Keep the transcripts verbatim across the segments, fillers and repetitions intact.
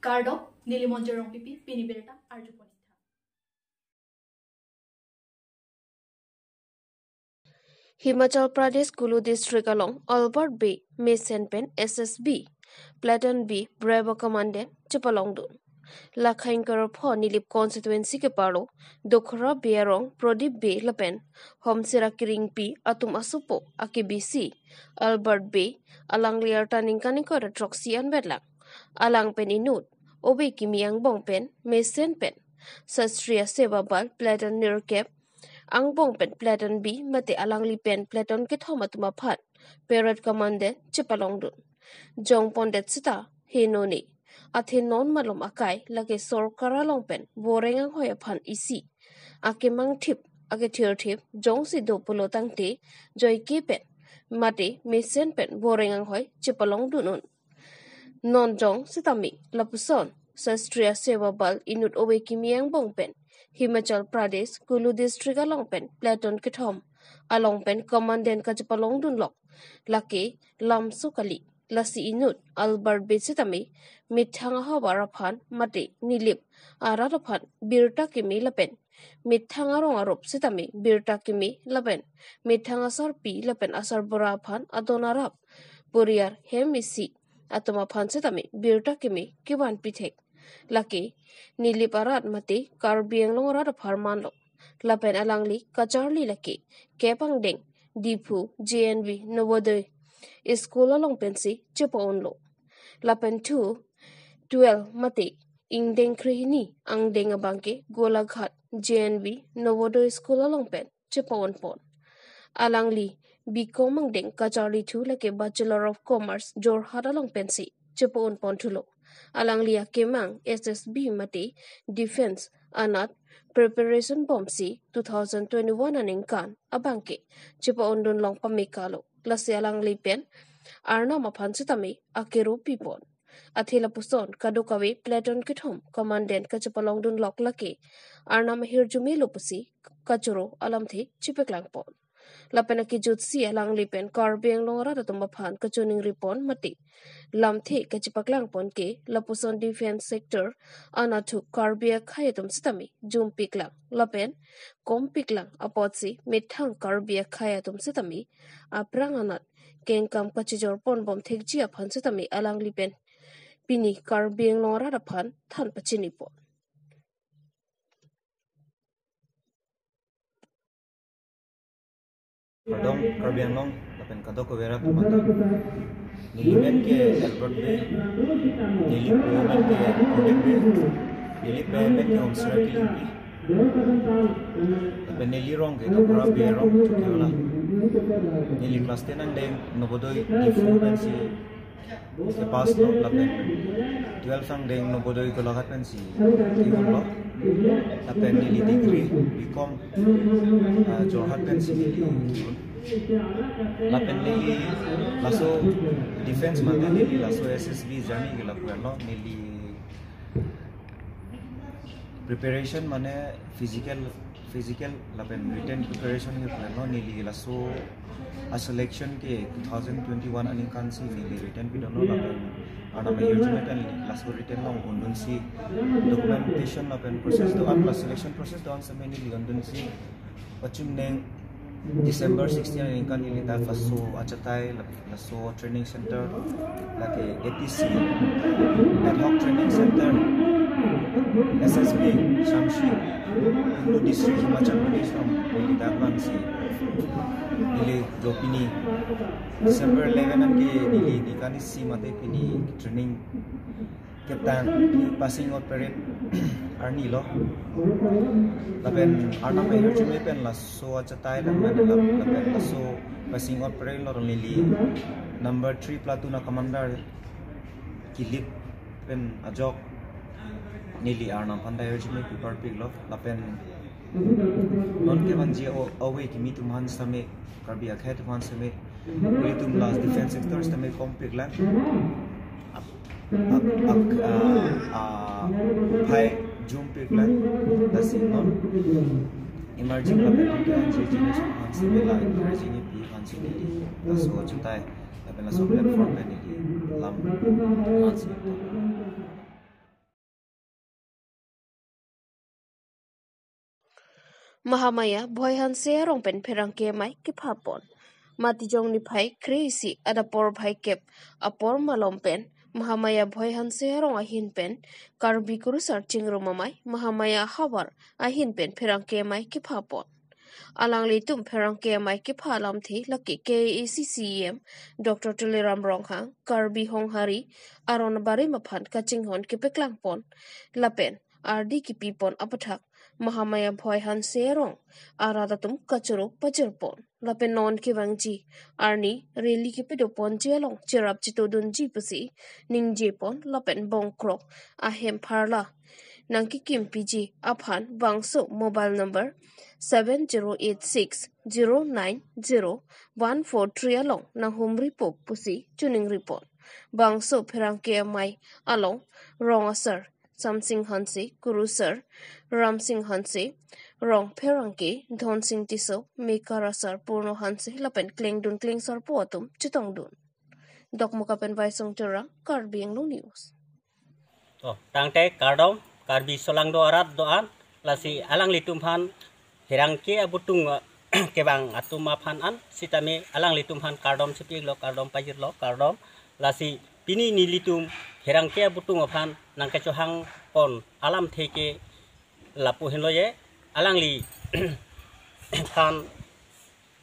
Kardom, neli Monjir Rongpipi, pini birta arjupon. Himachal Pradesh Kulu District along Albert Bey mesen pen S S B Platoon B Bravo Commandant chepalongdun. Lakhain Karopho Nilip constituency keparlo Dokhra Bey arong Prodip Bey lapen Homsira Kiringpi atum asopo akebisi Albert Bey alangli arta ningkan ingkoi ra throksi anvetlang. Alang pen inut ove kimi angbong pen mesen pen Shastriya Seva Bal Platoon nerkep angbong pen Platoon B mate alangli pen Platoon kethom atum aphan Parade Commandant chepalongdun. Jongpondet seta henone, athe non malom akai lake sorkar along pen voreng anghoi aphan isi akemang thip akethir thip jongsi do pulo tangte joike pen mate mesen pen voreng anghoi chepalongdun un. Non jong setame lapuson Shastriya Seva Bal inut ove kimi angbong pen Himachal Pradesh Kulu District along pen Platoon kethom along pen Commandant kachepalongdunlok lake lamso kali. Lasi inut Albert Bey setame methang ahavar aphan mate Nilip arat aphan birta kimi lapen methang arong arup setame birta kimi lapen methang asarpi lapen asarbura aphan adon arap puriar hem isi atum aphan setame birta kimi kevan pithek. Lake Nilip arat mate Karbi Anglong arat apharmanlo. Lapen alangli kacharli lake kep angdeng Diphu J N V Navodaya School along pensi chepa-unlo. Lapen thu twelve mate ingdeng krehini angdeng abangke Golaghat J N V Navodaya School along pen chepa-unpon. Alangli B Com angdeng kacharli thu lake Bachelor of Commerce Jorhat along pensi chepa-unpon thulo. Alangli akemang S S B mate Defence anat preparation bomsi two thousand twenty-one aningkan abangke chepa-undun long pamekalo. Lasi alangli pen Arnam aphan setame akero pipon. Athe lapuson kadokave Platoon kethom Commandant kachepalongdunlok lake Arnam ahirjume lo pusi kachoro alamthe chepaklangpon. Lapen akejutsi alangli pen Karbi Anglong arat atum aphan kachiningripon mate lamthe kachepaklangpon ke lapuson defence sector anatthu Karbi akhei atum setame jumpiklang lapen kompiklang apotsi methang Karbi akhei atum setame aphrang anat kengkam kachijorpon bomthekji aphan setame alangli pen pini Karbi Anglong arat aphan than pachinipon. Kardom Karbi Anglong lapen kadokave arat atum. Neli men ke Albert Bey, neli po men ke Prodip Bey, neli pei men ke Homsira Kiringpi. Lapen neli rong ke Dokhra Bey arong Chokiola. Neli class ten angdeng Navodaya Diphu pensi kepass lo, lapen twelve angdeng Navodaya Golaghat pensi ke-unlo. Lapen neli degree B Com, ah, Jorhat pensi neli ke-un. Lapen neli laso defence mate neli laso S S B journey ke lapu-anlo. Neli preparation mane physical, physical lapen written preparation ke plan lo. Neli laso a selection ke two thousand twenty-one aningkan si neli written pidunlo lapen Arnam ahirjume pen laso written along undunsi documentation lapen process do-an, la selection process do-an setame neli undunsi pachuneng December sixteen aningkan neli dak laso achatai, laso training center, lake A T C, Ad Hoc Training Center, S S B, Shamshi, Kulu District, Himachal Pradesh along neli dak vangsi neli do pini December eleven anke neli ningkan isi mate pini training ketang, passing out parade arni lo. Lapen Arnam ahirjume pen laso achatai lapen lap-, lapen laso passing out parade along neli number three platoon a commander ke-lead pen ajok neli Arnam aphan ta ahirjume piparpiklo. Lapen non kevanji o-, ove kimi atum aphan setame, Karbi akhei atum aphan setame, ilitum la defence sector setame kompiklang. Ak-, ak-, ah, ah, phai jumpiklang. Lasi non emerging lapen non kevanji generation aphan setame la encouraging pi aphansi neli laso achatai lapen laso platform pen neli lam aphansi. Mahamaya Bhoi Hanse arong pen pherangke amei kepha pon. Matijong niphai kre-isi adap porphai kep apor malom pen Mahamaya Bhoi Hanse arong ahin pen Karbi Kurusar Chingrum Amei Mahamaya Havar ahin pen pherangke amei kepha pon. Alanglitum pherangke amei kepha alamthe lake K A A C C E M Doctor Tuliram Ronghang, Karbi Honghari aron barim aphan kachinghon kepeklang pon lapen ardi kepi pon aputhak Mahamaya Bhoi Hanse arong arat atum kachoro pajir pon. Lapen non kevangji arni rally kepedo ponji along cherap chetodunji pusi ningje pon lapen bongkrok ahem pharla nangkekim piji aphan bangso mobile number seven zero eight six zero nine zero one four three along nanghumri po pusi choningri pon. Bangso pherangke amei along rong asar Samsing Hanse, Kurusar Ramsing Hanse, rong pherangke Dhonsing Tisso, mekar asar Purno Hanse lapen klengdun klengsarpo atum chetongdun. Dokmoka pen Vaisong Terang, Karbi Anglong News. To, tangte kardom, Karbi solangdo arat do-an, lasi alanglitum aphan pherangke abutung, eh, kevang atum aphan an, sitame alanglitum aphan kardom sipiklo, kardom pajirlo, kardom. Lasi pini nelitum pherangke abutung aphan nangkachohang pon alamthe ke lapu henlo ye, alangliphan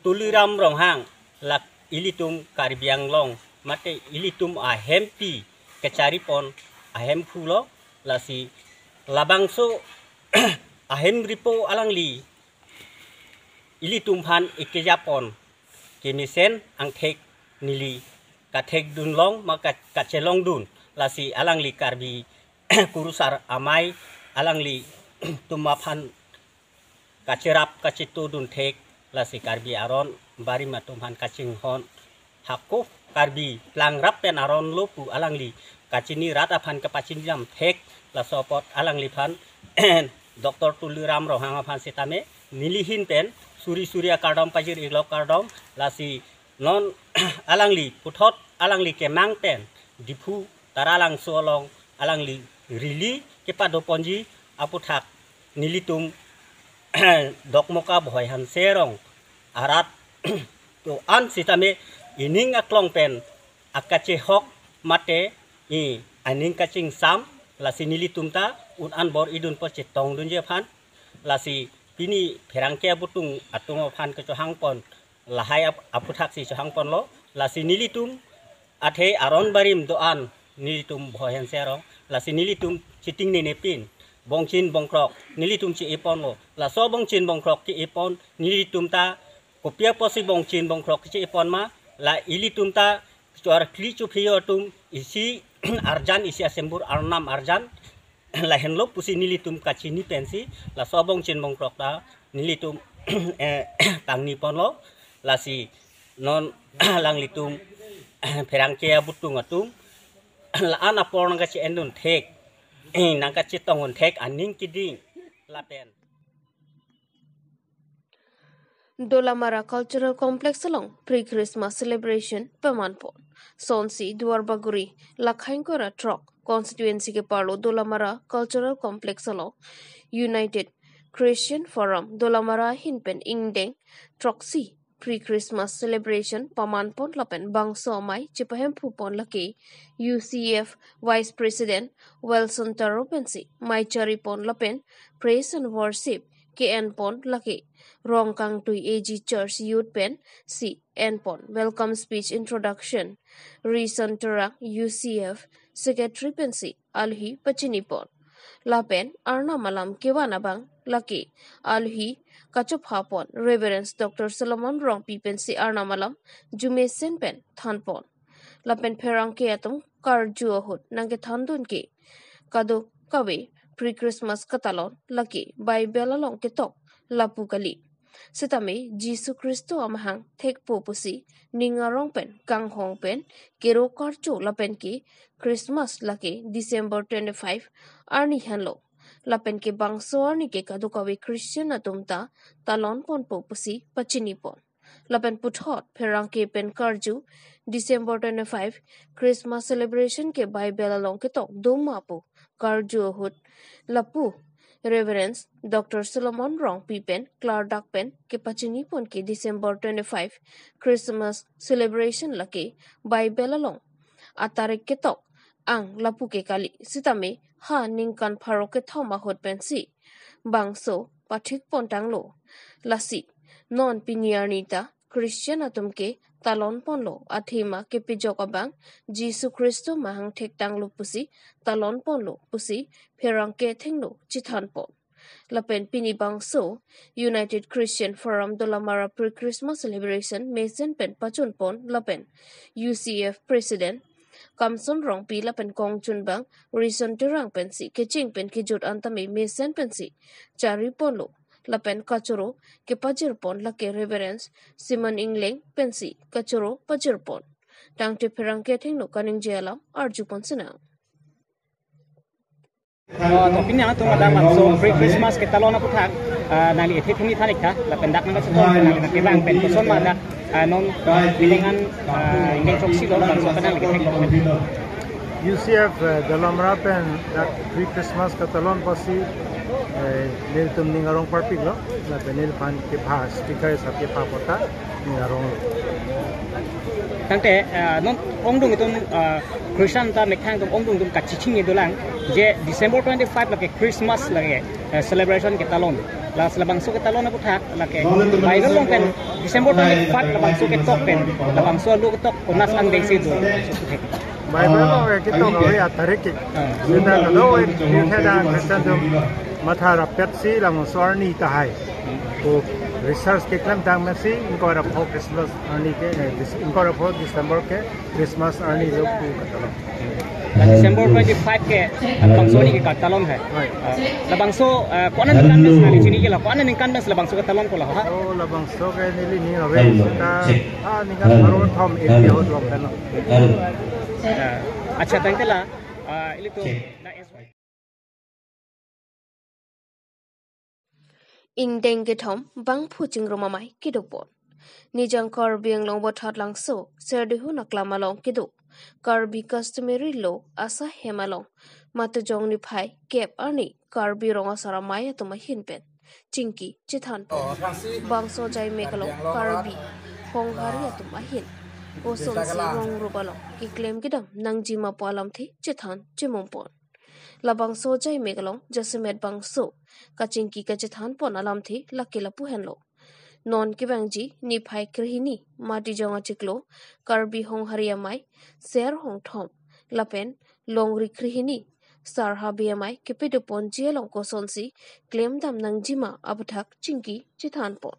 Tuliram Ronghang lake ilitum Karbi Anglong mate ilitum ahempi kachari pon ahemphu lo, lasi labangso ahemripo alangli ilitum aphan ekeja pon kemesen angthek neli kathekdun long ma ka-, kachelongdun, lasi alangli Karbi Kurusar Amei alanglitum aphan kacherap kachetodun thek, lasi Karbi aron barim atum aphan kachinghon, hako Karbi plangrap pen aron lo pu alangli kachini rat aphan kapachinijam thek, laso apot alangliphan Doctor Tuliram Ronghang aphan sitame neli ahin pen suri suri akardom pajir-iklo, kardom. Lasi non alangli puthot alangli kemang pen Diphu Taralangso along alangli rally kepado ponji aputhak nelitum Dokmoka Bhoi Hanse arong arat do-an sitame ining aklong pen akachehok mate i aning kachingsam, lasi nelitum ta un an bor-idun po chetongdunji aphan, lasi pini pherangke abutung atum aphan kachohang pon lahai ap-, aputhak si chohang ponlo, lasi nelitum athe aron barim do-an nelitum Bhoi Hanse arong, lasi nelitum chitingnene pin bongchin bongkrok nelitum che-e ponlo, laso bongchin bongkrok ke-e pon nelitum ta kopi apotsi bongchin bongkrok che-e pon ma, la ilitum ta chuar kli chuphi atum isi arjan, isi asembur arnam arjan, lahenlo pusi nelitum kachini pensi laso bongchin bongkrok ta nelitum, eh, tangni ponlo, lasi non alanglitum pherangke abutung atum la-an apor nangkache-endun thek, nangkachetongdun thek aning keding lapen Dolamara Cultural Complex along pre-Christmas celebration paman pon. Sonsi Duarbagori, Lakhaingkora Throk constituency keparlo Dolamara Cultural Complex along United Christian Forum Dolamara ahin pen ingdeng throksi pre-Christmas celebration paman pon lapen bangso amei chepahemphu pon lake U C F Vice President Wilson Taro pensi mei chari pon lapen praise and worship ke-en pon lake Rongkangtui A G Church Youth pensi en pon. Welcome speech introduction Rison Terang U C F Secretary pensi alohi pachini pon. Lapen arnam alam kevan abang lake alohi kachopha pon Reverend Doctor Solomon Rongpi pensi arnam alam jumesen pen than pon. Lapen pherangke atum karju ahut nangkethandun ke kadokave pre-Christmas katalon lake Bible along ketok lapu kali. Sitame Jisu Khristo amahang thekpo pusi ning arong pen kanghong pen kero karcho lapen ke Christmas lake December twenty-five arni henlo. Lapen ke bangso arni ke kadokave Christian atum ta talon ponpo pusi pachini pon. Lapen puthot pherangke pen karju December twenty-five Christmas celebration ke Bible along ketok doma pu karju ahut lapu Reverend Doctor Solomon Rongpi pen klardak pen kepachini pon ke December twenty-five Christmas celebration lake Bible along atarik ketok ang lapu ke kali, sitame ha ningkan pharo kethom ahut pensi bangso pathik pon tanglo. Lasi non pini arni ta Christian atum ke talon ponlo, athema kepejok abang Jisu Khristo mahang thektanglo pusi talon ponlo pusi pherangke athengno chethan pon. Lapen pini bangso United Christian Forum Dolamara pre-Christmas celebration mesen pen pachun pon lapen U C F President Kamson Rongpi lapen kongchunbang Rison Terang pensi kecheng pen kejut antame mesen pensi chari ponlo. Lapen kachoro kepajir pon lake Reverend Simon Ingleng pensi kachoro pajir pon. Tangte pherangke athengno kaningje alam arju pon sinang. Oh, to pini atum adang bangso pre-Christmas ketalon aputhak, ah, nangli ethe thini thanik tha, lapen dak nang kachethon, nangli nangkevang pen koson ma dak, ah, non, ah, bilingan, ah, ingdeng throksi lo, bangso pen nangli kethek lo. U C F, eh, Dolamara pen dak pre-Christmas ketalon apotsi, eh, nelitum ning arong parpik lo, lapen neliphan kepha speaker sab kepha apot ta ning arong lo. Tangte, ah, non ongdung atum, ah, Christian ta methang atum ongdung atum kacheching dolang je December twenty-five lake Christmas lake, eh, celebration ketalon. Lasi labangso ketalon aputhak lake Bible along pen December twenty-five labangso ketok pen, labangso along ketok konas angdengsi do. Bible along ketok ave atarik ke. Ah. Seta kadokave thedang Christian atum matha rapetsi labangso arni tahai. Ko research keklem tang mesi ingkoi ra pho Christmas arni ke, eh, Dec-, ingkoi ra pho December ke Christmas arni lo pu katalon. December twenty-five ke labangso arni ke katalon hai. Hoi. Ah, labangso, ah, ko-an aningkan mes nangli chini ke la, ko-an aningkan mes labangso ketalon ko la ha? Oh, labangso ke neli ning ave seta, ah, ningkan pharo thom eti ahut long kan lo. Ah, acha, tangte la, ah, ilitum na es- Ingdeng kethom bangphu chingrum amei kedo pon. Nijang Karbi Anglong Vothatlangso Serdihun aklam along kedo Karbi customary law asahem along Matujong niphai kep arni Karbi Rong Asar Amei atum ahin pen chingki chethan pon. Bangso ajai mek along Karbi Honghari atum ahin kosonsi rong rup along keklem kedam nangjima pu alamthe chethan chemum pon. Labangso ajai mek along jasemet bangso kachingki kachethan pon alamthe lake lapu henlo. Non kevangji niphai krehini Matijong achiklo Karbi Honghari Amei Ser Hongthom lapen Longri krehini Sar Habe Amei kepedo ponji along kosonsi klemdam nangjima aputhak chingki chethan pon.